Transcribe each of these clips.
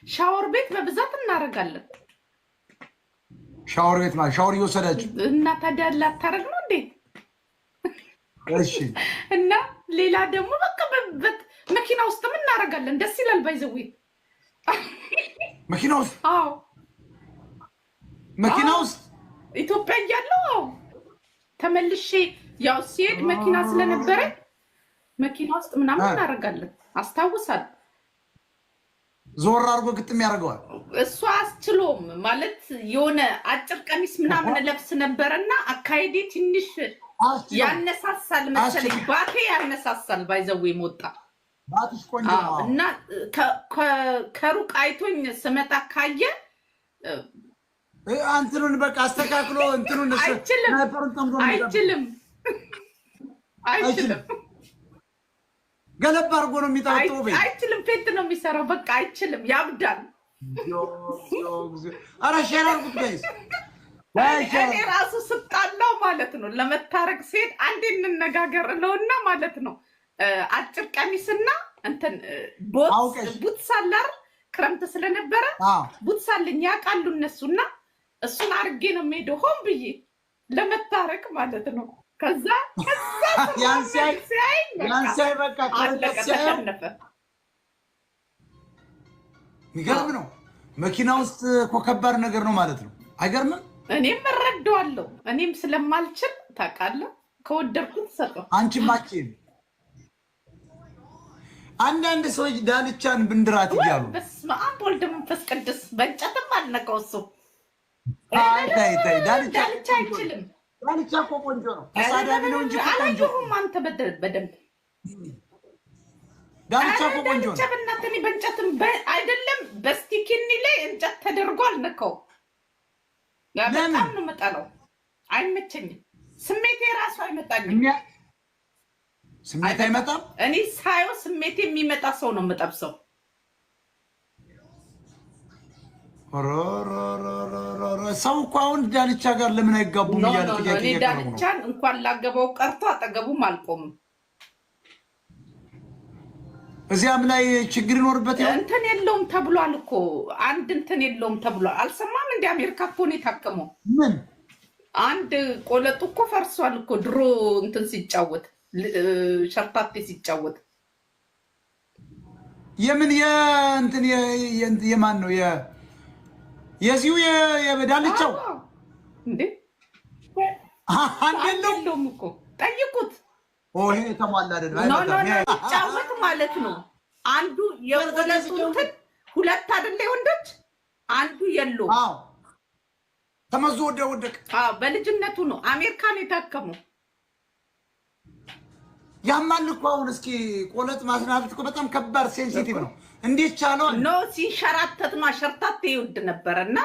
ሻወር ቤት በብዛት እናደርጋለን። ሻወር ቤት ማለት ሻወር እየወሰዳችሁ? እና ታዲያ ላታረግ ነው እንዴ? እሺ። እና ሌላ ደግሞ በቃ መኪና ውስጥም እናደርጋለን። ደስ ይላል። By the way። መኪና ውስጥ? አዎ። መኪና ውስጥ? ኢትዮጵያ እያለሁ፣ አዎ። ተመልሼ ያው ሲሄድ መኪና ስለነበረ መኪና ውስጥ ምናምን እናደርጋለን። አስታውሳል። ዞር አድርጎ ግጥም ያደርገዋል። እሱ አስችሎም ማለት የሆነ አጭር ቀሚስ ምናምን ለብስ ነበረና አካሄዴ ትንሽ ያነሳሳል መሰለኝ። ባቴ ያነሳሳል። By the way ሞጣ። ባትሽ ቆንጆ ነው። እና ከሩቅ አይቶኝ ስመጣ ካየ እንትኑን በቃ አስተካክሎ እንትኑን አይችልም፣ አይችልም፣ አይችልም። ገለብ አድርጎ ነው የሚጠረጥረው። ቤት አይችልም። ፌንት ነው የሚሰራው። በቃ አይችልም፣ ያብዳል። ኧረ share አድርጉት guys። እኔ ራሱ ስጣላው ማለት ነው፣ ለመታረቅ ሲሄድ አንዴ እንነጋገር እለውና ማለት ነው፣ አጭር ቀሚስና እንትን boots አለ አይደል? ክረምት ስለነበረ boots አለኝ፣ ያውቃሉ እነሱና እሱን አድርጌ ነው የምሄደው ሆን ብዬ ለመታረቅ ማለት ነው። ከዛ ያን ሲያይ በቃ አለቀ፣ ተሸነፈ። የሚገርም ነው። መኪና ውስጥ እኮ ከባድ ነገር ነው ማለት ነው። አይገርምም? እኔም እረዳዋለሁ። እኔም ስለማልችል ታውቃለህ፣ ከወደድኩት ሰጠው። አንቺም አትችይም። አንዳንድ ሰዎች ዳልቻን ብንድራት እያሉ። በስመ አብ ወልድ መንፈስ ቅዱስ፣ በእንጨትም አልነቀው እሱ። ተይ ተይ፣ ዳልቻ ዳልቻ አይችልም። ዳልቻ እኮ ቆንጆ ነው። ተሳዳቢ ነው እንጂ እኮ ቆንጆ። አላየሁም። አንተ በደንብ ዳልቻ እኮ ቆንጆ ነው። ዳልቻ በእናትህ እኔ በእንጨትም አይደለም፣ በስቲኪኒ ላይ እንጨት ተደርጎ አልነካው። በጣም ነው የምጠላው። አይመቸኝም። ስሜቴ ራሱ አይመጣኝም። ስሜት አይመጣም። እኔ ሳየው ስሜቴ የሚመጣ ሰው ነው የምጠብሰው። ሰው እኮ አሁን ዳልቻ ጋር ለምን አይጋቡም እያለ ጥያቄ እኔ እያቀረቡ ነው። ዳልቻን እንኳን ላገባው ቀርቶ አጠገቡም አልቆምም። እዚያም ላይ ችግር ይኖርበት ይሆን? እንትን የለውም ተብሏል እኮ፣ አንድ እንትን የለውም ተብሏል። አልሰማም? እንደ አሜሪካ እኮ ነው የታከመው። ምን? አንድ ቆለጡ እኮ ፈርሷል እኮ፣ ድሮ እንትን ሲጫወት፣ ሸርታቴ ሲጫወት። የምን የእንትን የማን ነው? የዚሁ የዳልቻው? እንዴ። አንድ የለውም። የለውም እኮ፣ ጠይቁት። ይሄ የተሟላ አይደለም። No, no, ሲጫወት ማለት ነው። አንዱ የቆለጡ እንትን ሁለት አይደለ የወንዶች፣ አንዱ የለውም። አዎ፣ ተመዞ ወደ ወደቅ። አዎ፣ በልጅነቱ ነው አሜሪካን የታከመው። ያማል እኮ። አሁን እስኪ ቆለጥ ማስናበት እኮ በጣም ከባድ sensitive ነው። እንዴት ቻለው? No፣ ሲንሸራተት ነው። ሸርታቴ ይወድ ነበረ እና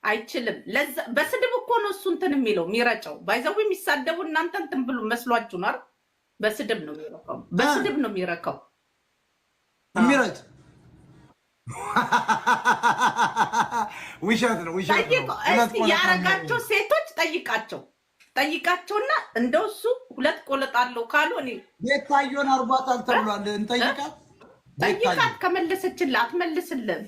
አይችልም። ለዛ በስድብ እኮ ነው እሱ እንትን የሚለው፣ የሚረጨው። By the way የሚሳደቡ እናንተ እንትን ብሉ መስሏችሁ ነው አይደል? በስድብ ነው የሚረካው። በስድብ ነው የሚረካው። የሚረጭ ውሸት ነው፣ ውሸት ነው። እስቲ ያረጋቸው ሴቶች ጠይቃቸው፣ ጠይቃቸውና እንደው እሱ ሁለት ቆለጥ አለው ካሉ እኔ ቤታዮን አርጓታል ተብሏል። እንጠይቃት። ጠይቃት። ከመለሰችልህ፣ አትመልስልህም።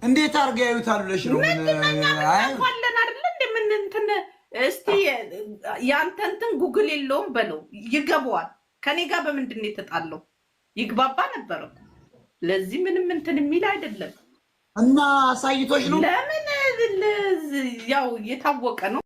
እንዴት አድርገው ያዩታል ብለሽ ነው? ምንድን ነው እኛ የምናውቀዋለን አይደለ? እንደ ምን እንትን እስቲ የአንተ እንትን ጉግል የለውም በለው፣ ይገባዋል። ከኔ ጋር በምንድን ነው የተጣለው? ይግባባ ነበር እኮ። ለዚህ ምንም እንትን የሚል አይደለም። እና አሳይቶች ነው። ለምን ያው የታወቀ ነው።